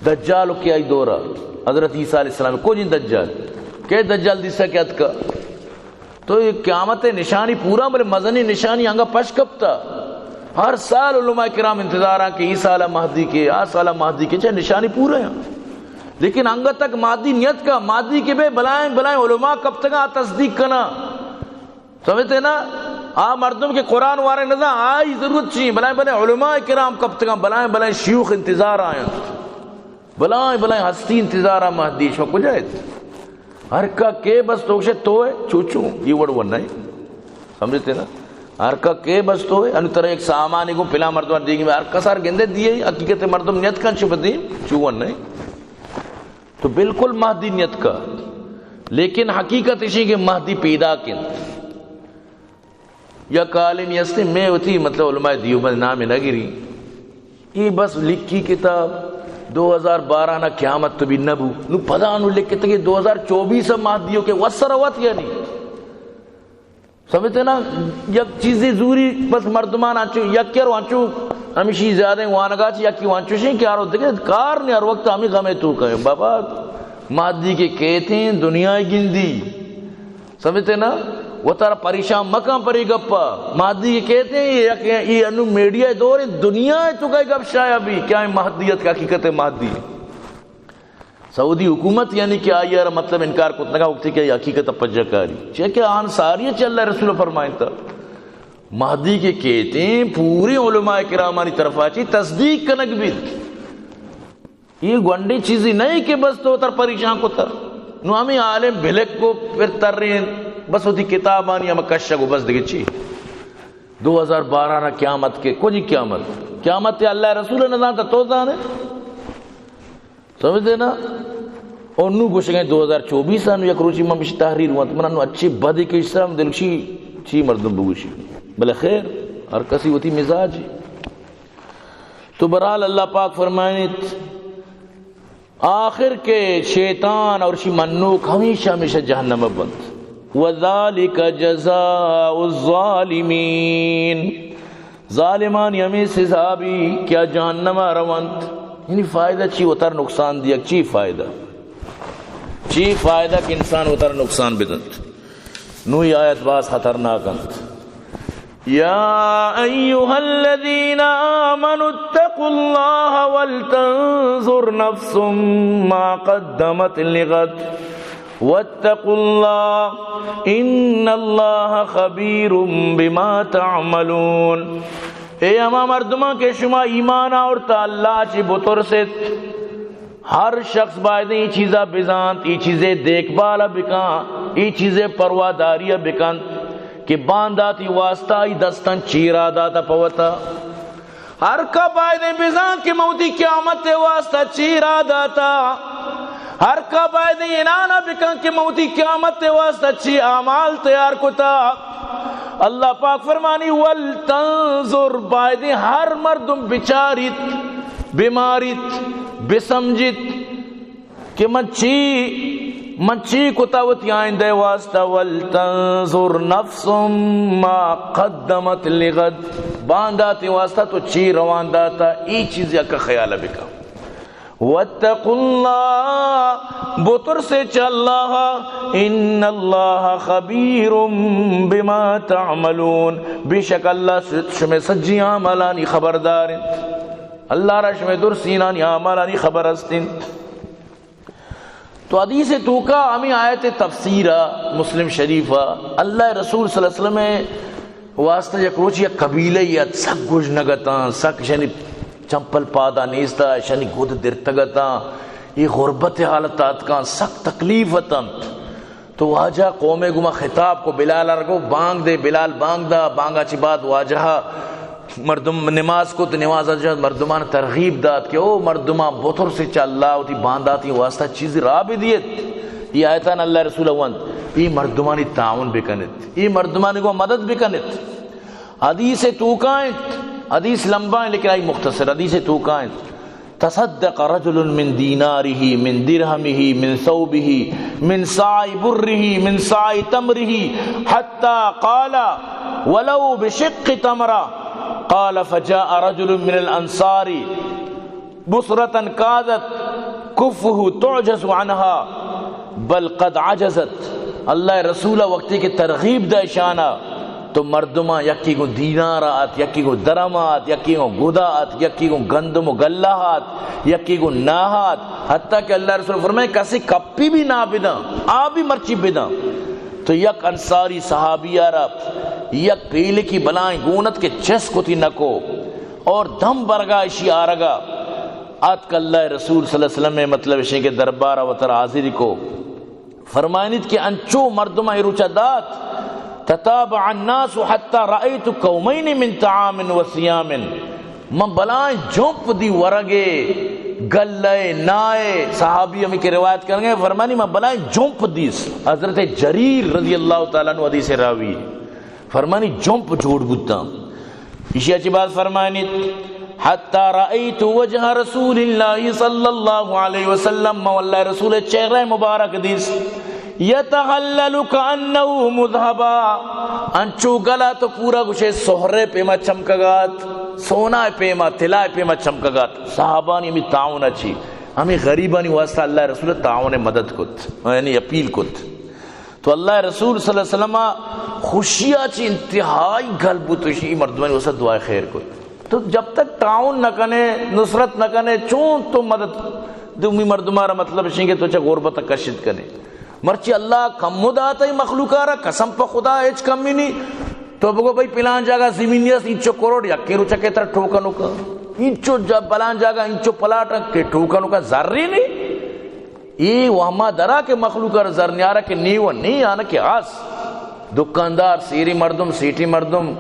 دجال و کہ آئی دورا، حضرت عیسیٰ علیہ السلام، کجیں دجال؟ کہ دجال دیسا کہ اتکا؟ تو یہ قیامت نشانی پورا، بلے مزنی نشانی انگا پش کپتا۔ ہر سال علماء کرام انتظار ہیں کہ ای سال مہدی کے، آ سال مہدی کے، چاہے نشانی پورا ہیں۔ لیکن انگا تک مہدی نیت کا، مہدی کے بے بلائیں، بلائیں علماء کب تک آ تصدیق کنا؟ سمجھتے نا؟ آ مردم کے قرآن وارے نزا، آئی ضرورت چی؟ بلائیں، بلائیں علماء کرام کب تک، بلائیں، بلائیں شیوخ انتظار آئیں۔ بلائیں بلائیں ہستی انتظار آ مہدی، شما کجا ات؟ ہر کا کے بس تو گوشے تو ہے، چوچو، یہ وڑ ون نہیں۔ سمجھتے نا؟ ہر کا کے بس تو ہے، انو ترا ایک سامان کو پلا مردم دیگی میں ہر کسار گندے دیے، حقیقت مردم نیت کن چپ دی، چو ون نہیں۔ تو بالکل مہدی نیت کا، لیکن حقیقت اشی کہ مہدی پیدا کن۔ یک عالمی ہستی، میں وتی مطلب علماء دیوبند نام نہ گری، یہ بس لکھی کتاب دو ہزار بارہ نا قیامت تو بھی نہ بو، نو پدا نو لکھتے کہ دو ہزار چوبیس مہدیوں کے وسر وت یعنی۔ سمجھتے نا؟ یک چیزی زوری بس مردمان آنچو یک کرو آنچو ہمیشی زیادہ وانگا چی یکی وانچو شیں کہ آرو دیگه کار نہیں، ہر وقت ہمیں غمے تو کہیں بابا مہدی کے کہتے ہیں دنیا گندی۔ سمجھتے نا؟ وتارا پریشان مکن پری گپا۔ مہدی کہتے ہیں، یہ یک، یہ انو میڈیا دور ہے، دنیا ہے تو کئی گپ شایا بھی، کیا ہے مہدیت کا حقیقت ہے مہدی؟ سعودی حکومت یعنی کہ آئی ار مطلب انکار کتنگا وقتی کہ حقیقت پجا کاری۔ چہ کہ آن ساری چ اللہ رسول فرمائنتا۔ مہدی کے کہتے ہیں پوری علماء کرامانی طرفا چی تصدیق کنگ بیت۔ یہ گونڈی چیزی نہیں کہ بس تو تر پریشان کتا۔ نو ہمیں عالم بھلک کو پھر تر رہے ہیں، بس وتی کتابانی ہم کشگ و بس دیگه چی؟ دو ہزار بارہ نا قیامت کے، کجی قیامت؟ قیامت تے اللہ رسول نہ زانتا، تو زانے؟ سمجھتے نا؟ اور نو گوشگیں دو ہزار چوبیس آنو یک روچی من بشی تحریر وانت، من انو اچھی بدی کہ اس طرح دلشی چی مردم بگوشی۔ بلے خیر، ہر کسی وتی مزاج۔ تو برحال اللہ پاک فرمائنیت، آخر کے شیطان اور شی منوک ہمیشہ ہمیشہ جہنم بنت۔ وذالک جزاء الظالمین۔ ظالمانی ہمے سزا بی کہ آ جہنم ء رونت۔ یعنی فائدہ چی؟ وتر نقصان دیگ چی فائدہ؟ چی فائدہ کہ انسان وتر نقصان بدنت؟ نوی آیت باز خطرناک انت۔ یا ایھا الذین آمنوا اتقوا اللہ ولتنظر نفس ما قدمت لغد واتقوا اللہ ان اللہ خبیر بما تعملون۔ اے ہما مردماں کہ شما ایمان آورتا، اللہ چی بترست، ہر شخص باید اے چیزا بزانت، اے چیزے دیکھ بال بکن، اے چیزے پرواداری بکنت کہ بانداتی واسطہ ای دستن چیرا داتا پوتا۔ ہر کا باید اے بزان کہ موتی قیامت واسطہ چیرا داتا۔ ہر کا باید اے انانا بکن کہ موتی قیامت واسطہ چی اعمال تیار کتا۔ اللہ پاک فرمانی، ولتنظر، باید اے ہر مردم بچاریت، بماریت، بسمجیت کہ من چی، من چی کتا وتی آئندہ واسطہ۔ ولتنظر نفس ما قدمت لغد، بانداتی واسطہ تو چی روان داتا، ای چیز یک خیال بکن۔ واتقوا اللہ، بترسے چہ اللہ، ان اللہ خبیر بما تعملون، بے شک اللہ ش-، شمے سجی اعمالانی خبردار انت۔ اللہ را شمے درسینانی اعمالانی خبر است انت۔ تو حدیث توکا ہمیں آیت تفسیر مسلم شریف، اللہ رسول صلی اللہ علیہ وسلم واسطہ یک روچ یک قبیلہ یت، سک گژنگ اتاں، سک شنی چمپل پادا نیستا، شنی گد درتگ اتاں، یہ غربت حالت آتکاں، سک تکلیف اتنت۔ تو واجہ قومے گما خطاب کو، بلال ارگو بانگ دے، بلال بانگ دا، بانگا چی بعد واجہ مردم نماز کت، نماز جت، مردمان ترغیب دات کہ او مردمان بترسی چہ اللہ، وتی بانداتی واسطہ چیزی راہ بدیت۔ یہ آیتان اللہ رسول وانت، یہ مردمانی تعاون بکنت، یہ مردمانی گو مدد بکنت۔ حدیث توکا انت، حدیث لمبا ہے لیکن آئی مختصر، حدیث توکا انت۔ تصدق رجل من دینارہ، من درہمہ، من ثوبہ، من صاع برہ، من صاع تمرہ، حتی قال، ولو بشق تمرہ۔ قال، فجاء رجل من الانصار، بصرة کادت کفہ تعجز عنہا، بل قد عجزت۔ اللہ رسول وقتی کہ ترغیب دا اشانا، تو مردماں یکی گوں دینار آت، یکی گوں درم آت، یکی گوں گدا آت، یکی گوں گندم و گلہ آت، یکی گوں ناہ آت، حتیٰ کہ اللہ رسول فرمائے، کسی کپی بھی نہ بداں، آ بھی مرچی بداں۔ تو یک انصاری صحابی آرا یک پیلکی بلائیں گونت کہ چس کتی نکو اور دم برگا اشی آرگا آتک اللہ رسول صلی اللہ علیہ وسلم، مطلب اشیں کہ دربارا وتر حاضری کو۔ فرمائنیت کہ انچو مردم ء روچ ء دات، تتابع الناس حتی رأیت کومین من طعام و صیام۔ من بلائیں جمپ دی ورگے، گلے، نائے، صحابی ہمیں کہ روایت کرنگے، فرمانی من بلائیں جمپ دیس۔ حضرت جریر رضی اللہ تعالیٰ عنہ حدیث راوی۔ فرمانی جمپ جوڑ بوتاں۔ ایشی ء چہ بعد فرمائنیت، حتی رأیت وجہ رسول اللہ صلی اللہ علیہ وسلم، من اللہ رسول چہرہ مبارک دیست، یتہلل کأنہ مذہبا، انچو گلا تو پورا گوشے سہرے پیما چمکگات، سونا پیما، طلا پیما چمکگات۔ صحابانی ہمیں تعاون اچی، ہمیں غریبانی واسطہ اللہ رسول تعاون مدد کت، یعنی اپیل کت۔ تو اللہ رسول صلی اللہ علیہ وسلم خوشی ء چہ انتہائی گل بوت، اشی مردمانی واسطہ دعائے خیر کت۔ تو جب تک تعاون نہ کنے، نصرت نہ کنے، چون تو مدد دومی مردمارا، مطلب اشیں کہ تو چہ غربت کشت کنے۔ مرچی اللہ کم دات ای مخلوقارا، قسم پہ خدا ہچ کمی نی۔ تو بگو بھئی پلان جاگہ زمینی است، اینچو کروڑ یکے روچا کہ ترا ٹوکنو کا۔ اینچو جا-، پلان جاگہ اینچو پلاٹ کہ ٹوکنو کا، زری نی۔ اے وہما درا کہ مخلوق ء زر نیارا کہ نی و نی آنکہ آس۔ دکاندار، سیری مردم، سیٹی مردم،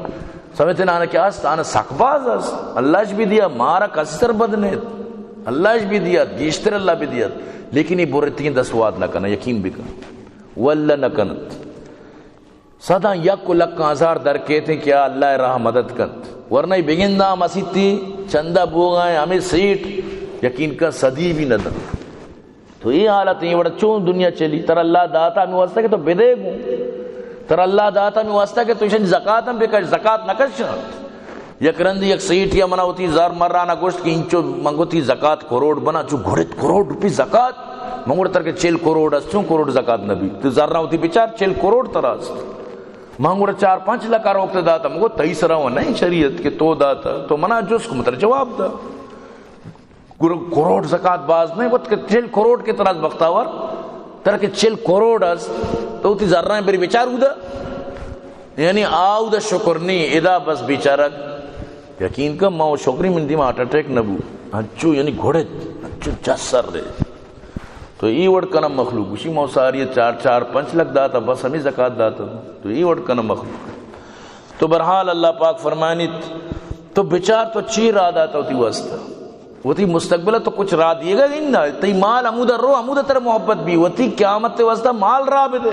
سمجھتے نا آنکہ آس، آن سک باز آس۔ اللہ اش بھی دیا، مارا کسی سر بد نیت۔ اللہ اش بھی دیات، گیشتر اللہ بھی دیات، لیکن یہ برتیں دست واد نہ کنا، یقین بکن، واللہ نہ کنت۔ صداں یک و لکاں ہزار در کیتیں کہ آ اللہ راہ مدد کنت، ورنہ بگنداں مسیتی چندہ بوگائیں ہمیں سیٹ، یقین کن صدی بھی نہ دنت۔ تو اے حالت ایں، وڑ چون دنیا چلی؟ ترا اللہ داتا ہمیں واسطہ کہ تو بدے گوں، ترا اللہ داتا ہمیں واسطہ کہ تو ایشانی زکات ہم بکش، زکات نہ کشاں۔ یک رندی یک سیٹی ءَ منا وتی زر مرانا گوشت کہ انچو من گوتی زکات کروڑ بنا، چو گھڑت کروڑ روپی زکات؟ من گوڑ تر کہ چل کروڑ است، چون کروڑ زکات نہ بیت؟ تو زراں وتی بچار، چل کروڑ ترا است۔ من گوڑ چار پنچ لکھ روکت داتا، من گو تئی سرا و نہیں شریعت کہ تو داتا، تو منا جس کو متر جواب دا۔ گڑا کروڑ زکات باز نہ وت کہ چل کروڑ کہ ترا بختاور، ترا کہ چل کروڑ است، تو وتی زراں بری بچار اودا۔ یعنی آ اودا شکر نی، ادا بس بیچارہ یقین کن، ما و شکری من دیما ہارٹ اٹیک نہ بو۔ ہنچو یعنی گھڑت، ہنچو چس سر دے۔ تو ای وڑ کنا مخلوق، گوشی ما ساری چار، چار پنچ لکھ داتا، بس ہمیں زکات داتا۔ تو ای وڑ کنا مخلوق۔ تو بہرحال اللہ پاک فرمانیت، تو بچار تو چی راہ داتا وتی واسطہ؟ وتی مستقبل تو کچھ راہ دیے گا ہی نہ۔ تئی مال ہمودا رو، ہمودا ترا محبت بی، وتی قیامت واسطہ مال راہ بدے۔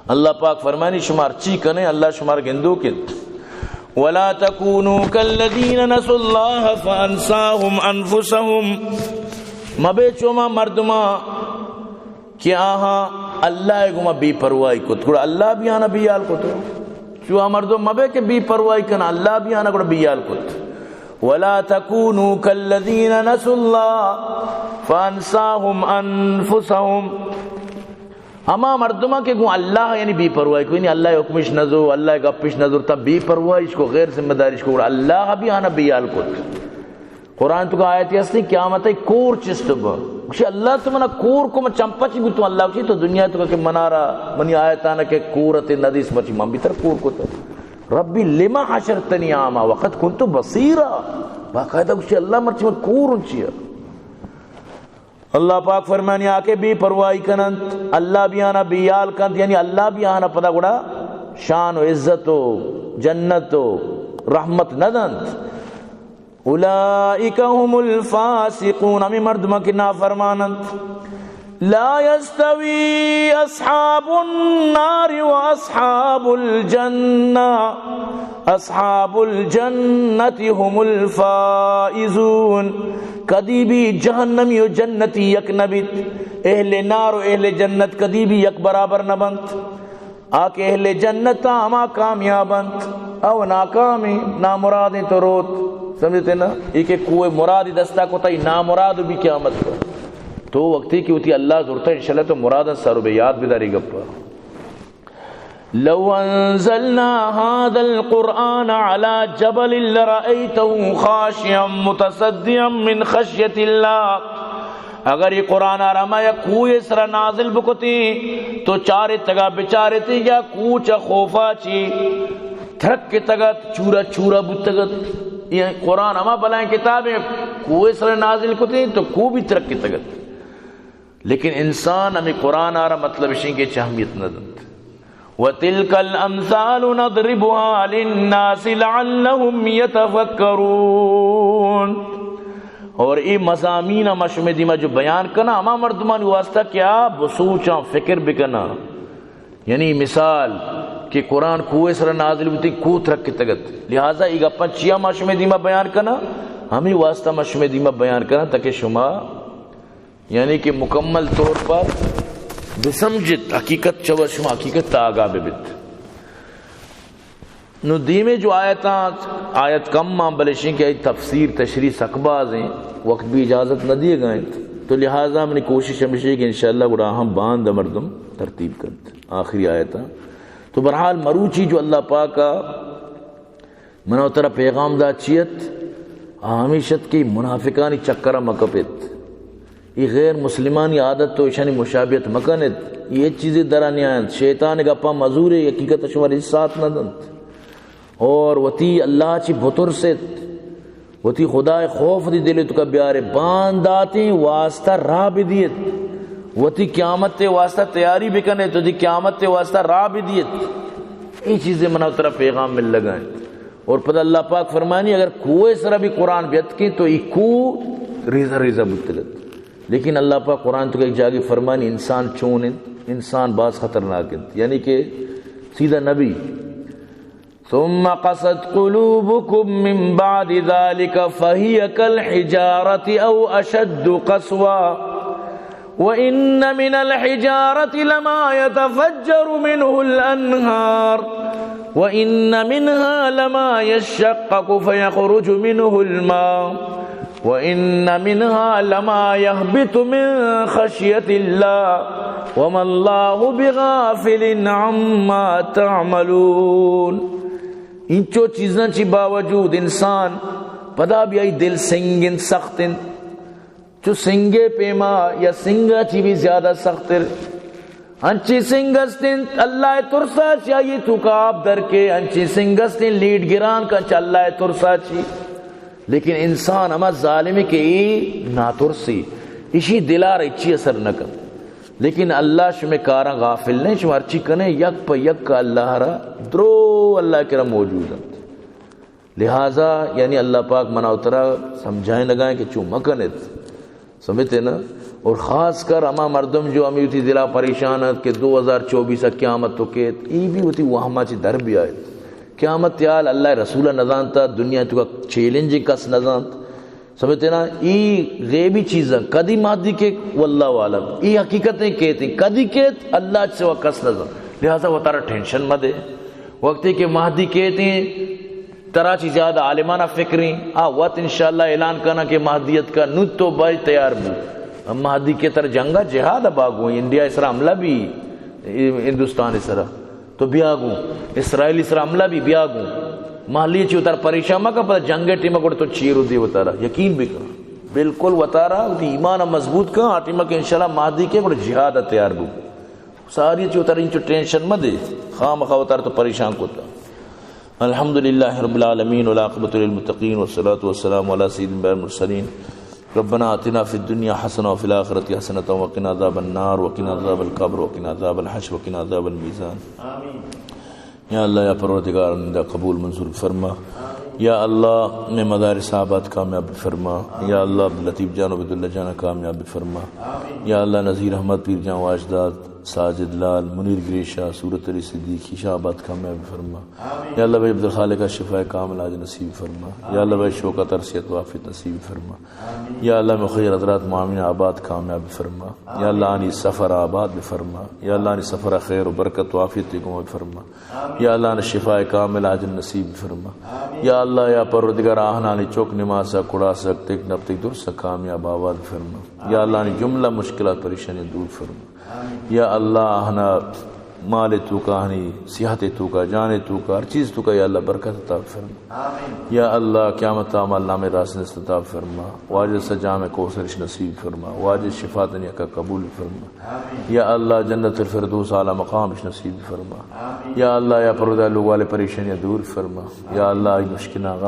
اللہ پاک فرمانی، شمار چی کنے، اللہ شمار گندو کت۔ ولا تکونوا کالذین نسوا اللہ فانساهم انفسهم۔ مبے چوما مردما کہ آہاں اللہ ء گوما بے پرواہی کت، گڑا اللہ بھی آنا بے حال کت۔ چو آ مردم مبے کہ بے پرواہی کن، اللہ بھی آنا گڑا بے حال کت۔ ولا تکونوا کالذین نسوا اللہ فانساهم انفسهم۔ ہما مردماں کہ گوں اللہ یعنی بے پرواہی کو، یعنی اللہ حکمش نزو، اللہ گپش نزو، تا بے پرواہیش کو، غیر ذمہ داریش کو، گڑا اللہ بھی آنا بے حال کت۔ قرآن تو کا آیت ہستی، قیامت کور چست با۔ گوشی اللہ تو منا کور کو، من چمپچی بوتوں۔ اللہ گوشی تو دنیا تو کہ منارا، منی آیتانا کہ کورت ندیس، مرچی من بیتر کور کو تو۔ ربی لما حشرتنی اعمی وقد کنت بصیرا۔ باقاعدہ گوشی اللہ مرچی من کور انچیا۔ اللہ پاک فرمانی، آ کہ بے پرواہی کننت، اللہ بھی آنا بے حال کنت، یعنی اللہ بھی آنا پدا گڑا شان و عزت و جنت و رحمت نہ دنت۔ اولئک هم الفاسقون، ہمیں مردماں کہ نافرماننت۔ لا یستوی اصحاب النار و اصحاب الجنہ، اصحاب الجنت هم الفائزون۔ کدی بھی جہنمی و جنتی یک نہ بیت، اہل نار و اہل جنت کدی بھی یک برابر نہ بنت۔ آ کہ اہل جنت آ ہما کامیاب انت، او ناکامیں، نامرادیں تو روت۔ سمجھتے نا؟ یہ کہ کوئی مرادی دستا کو تئی نامراد بھی قیامت کو۔ تو وقتی کہ وتی اللہ زرتا، انشاءاللہ تو مراداں سر بے، یاد بداری گپا۔ لو انزلنا هذا القرآن على جبل لرأيته خاشعا متصدعا من خشية الله۔ اگر یہ قرآن آرا ما یک کوہ سرا نازل بکتیں تو چارتگا، بچارتیں یا کوہ چہ خوفا چی ترکتگت، چورا چورا بوتگت۔ یہ قرآن ہما بلائیں کتابیں، کوہ سرا نازل کتیں تو کوہ بھی ترکتگت۔ لیکن انسان ہمیں قرآن آرا مطلب اشیں کہ چہ اہمیت نہ دنت۔ وتلك الأمثال نضربها للناس لعلهم يتفكرون۔ اور اے مضامین ہم شمے دیما جو بیان کنا، ہما مردمانی واسطہ کہ آ بسوچاں، فکر بکنا۔ یعنی مثال کہ قرآن کوہ سر نازل بوتی، کوہ ترکتگت۔ لہذا اے گپاں چیا ما شمے دیما بیان کنا؟ ہمیں واسطہ ما شمے دیما بیان کنا تاکہ شما یعنی کہ مکمل طور پر بسمجھت، حقیقت چہ وت شما حقیقت تا آگاہ ببت۔ نو دیمے جو آیتاں، آیت کم آں، بلے شیں کہ آئی تفسیر، تشریح سک باز ایں، وقت بھی اجازت نہ دیے گا انت۔ تو لہذا منی کوشش ہمیشہ کہ انشاءاللہ گڑا ہم باند مردم ترتیب کنت۔ آخری آیتاں۔ تو بہرحال مروچی جو اللہ پاک ء منا و ترا پیغام دات چی ات؟ آ ہمیش ات کہ منافقانی چکر ء مکپت۔ اے غیر مسلمانی عادت و ایشانی مشابہت مکنت۔ اے ہچ چیزے درا نیاینت۔ شیطان گپاں مزورے، حقیقت شمار ہچ ساتھ نہ دنت۔ اور وتی اللہ چی بترست، وتی خدا خوف دی دل توکا بیارے، بانداتیں واسطہ راہ بدیت، وتی قیامت واسطہ تیاری بکنے، وتی قیامت واسطہ راہ بدیت۔ اے چیزے منا ترا پیغام مل لگا انت۔ اور پدا اللہ پاک فرمانی، اگر کوہ سرا بھی قرآن بیتکیں تو ای کوہ ریزہ ریزہ بوتگ ات۔ لیکن اللہ پاک قرآن تو یک جاگے فرمانی، انسان چون انت؟ انسان باز خطرناک انت، یعنی کہ سیدھا نبی۔ ثم قست قلوبكم من بعد ذلك فهي كالحجارة أو أشد قسوة، وإن من الحجارة لما يتفجر منه الأنهار، وإن منها لما يشقق فيخرج منه الماء، وإن منها لما يهبط من خشية الله، وما الله بغافل عما تعملون۔ انچو چیزاں چی باوجود انسان پدا بھی آئی دل سنگ انت، سخت انت۔ چو سنگے پیما یا سنگا چی بھی زیادہ سختر۔ انچی سنگ است انت، اللہ ترسا چی آئی توکا آپ در کے، انچی سنگ است انت، لیڈ گران کن چہ اللہ ترسا چی۔ لیکن انسان ہما ظالم کہ ای ناترسی، اشی دلار اچی اثر نہ کن۔ لیکن اللہ شمے کاراں غافل نہیں، شما ہرچی کنے یک پہ یک اللہ را درو اللہ کرا موجود انت۔ لہذا یعنی اللہ پاک منا و ترا سمجھائینگا ہے کہ چو مکنت، سمجھتے نا؟ اور خاص کر ہما مردم جو ہمے وتی دلا پریشان ات کہ دو ہزار چوبیس قیامت تو کیت، ای بھی وتی وہما چی در بیایت۔ قیامت حال اللہ رسول نزانتا، دنیا تو کا چیلنج کس نزانت۔ سمجھتے نا؟ ای غیبی چیزاں کدی مہدی کے، واللہ عالم۔ ای حقیقتیں کیت، کدی کیت، اللہ چ سوا کس نزانت۔ لہذا وتارا ٹینشن مدے۔ وقتی کہ مہدی کیت، ترا چی زیادہ عالمانہ فکریں، آ وت انشاءاللہ اعلان کنا کہ مہدی اتکا، نو تو باید تیار بو۔ مہدی کے تر جنگا جہاد باگو، انڈیا اسرا حملہ بھی ہندوستان سرا۔ تو بیا گوں، اسرائیل اسرا حملہ بھی بیا گوں۔ مہدی چی وتارا پریشان مکن، پدا جنگ ٹیم گڑ تو چیر دی وتارا۔ یقین بکن۔ بالکل وتارا وتی ایمان مضبوط کن، آ ٹیم کہ انشاءاللہ مہدی کے گڑ جہاد تیار بو۔ ساری چی وتارا انچو ٹینشن مدے، خامخا وتارا تو پریشان کتا۔ الحمدللہ رب العالمین، والعاقبۃ للمتقین، والصلاۃ والسلام علی سید المرسلین۔ ربنا آتنا فی الدنیا حسنة وفی الآخرۃ حسنة وقنا عذاب النار وقنا عذاب القبر وقنا عذاب الحشر وقنا عذاب المیزان۔ آمین۔ یا اللہ، یا پروردگار، نندا قبول منظور فرما۔ یا اللہ، مئے مدارس آباد کامیاب فرما۔ یا اللہ، عبداللطیف جان و عبداللہ جان کامیاب فرما۔ آمین۔ یا اللہ، نذیر احمد، پیر جان واجداد، ساجد لال، منیر گریشہ، صورت علی صدیقی شاہ آباد کامیاب فرما۔ آمین۔ یا اللہ، بھائی عبدالخالق شفا کاملہ عاجل نصیب فرما۔ یا اللہ، بھائی شوکت ترسیت وافیت نصیب فرما۔ آمین۔ یا اللہ، مئے خیر حضرات معاون آباد کامیاب فرما۔ یا اللہ، آنی سفر آباد بفرما۔ یا اللہ، آنی سفر خیر و برکت و عافیت گوں فرما۔ آمین۔ یا اللہ، آنی شفا کاملہ عاجل نصیب فرما۔ آمین۔ یا اللہ، یا پروردگار، آہنانی چک نماسا کڑاسک تک نپتک درست کامیاب آباد فرما۔ یا اللہ، آنی جملہ مشکلات پریشانی دور فرما۔ آمین۔ یا اللہ، آہنا مال توکا، آہنی صحت توکا، جان توکا، ہر چیز توکا یا اللہ برکت عطا فرما۔ آمین۔ یا اللہ، قیامت عمل نامہ راست دست عطا فرما۔ واجہ سجام کوثرش نصیب فرما۔ واجہ شفاعت نیکا قبول فرما۔ آمین۔ یا اللہ، جنت الفردوس اعلی مقامش نصیب فرما۔ آمین۔ یا اللہ، یا پروردگار، لوگ والے پریشانیاں دور فرما۔ یا اللہ، ای مشکلاں